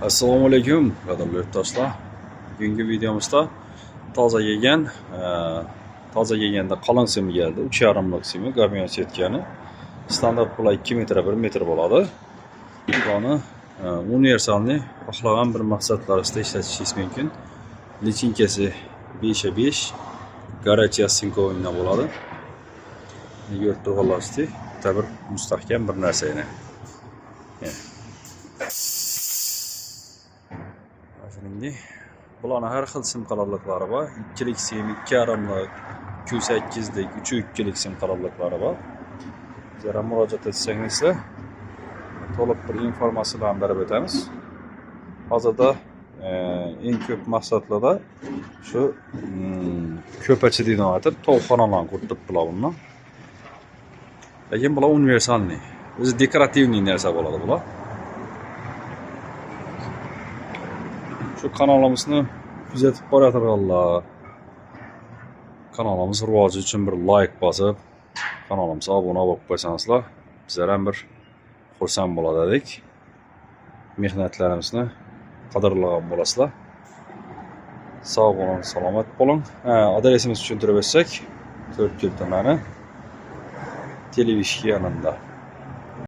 Assalomu alaykum, qadrli yurtdoshlar. Bugungi videomizda toza kelgan, toza kelganda qalin simi keldi. 3,5lik simi, gamion setkani. Standart bular 2 metr, 1 metr bo'ladi. Bularni универсальный xohlagan bir maqsadlaringizda ishlatishingiz mumkin. Lichinkasi 5 5, горячая синковый bo'ladi. Ko'rib turganlaringizdek, bitta bir mustahkam bir narsa yana. Shuningdek, bularni har xil sim qalinliklari bor. 2lik sim, 2,5lik, 2,8lik, 3,2lik sim qalinliklari bor. Bizlarga murojaat etsangizlar, to'liq bir informatsiyalarni berib o'tamiz. Hozirda eng ko'p maqsadlarda shu ko'pachi deydigan aytib, tovuqxonalarni qurib bundan. Lekin bular универсальный. O'zi декоративный narsa bo'ladi bular. Shu kanalimizni kuzatib boradiganlar kanalimiz rivoji uchun bir layk bosib, kanalimizga obuna bo'lib qo'ysangizlar, bizlar ham bir xursand bo'lar edik. Mehnatlarimizni qadrlagan bo'lasizlar. Sog' bo'ling, salomat bo'ling. Adresimizni tushuntirib o'tsak, To'rtko'l tumani, Televishki yanında.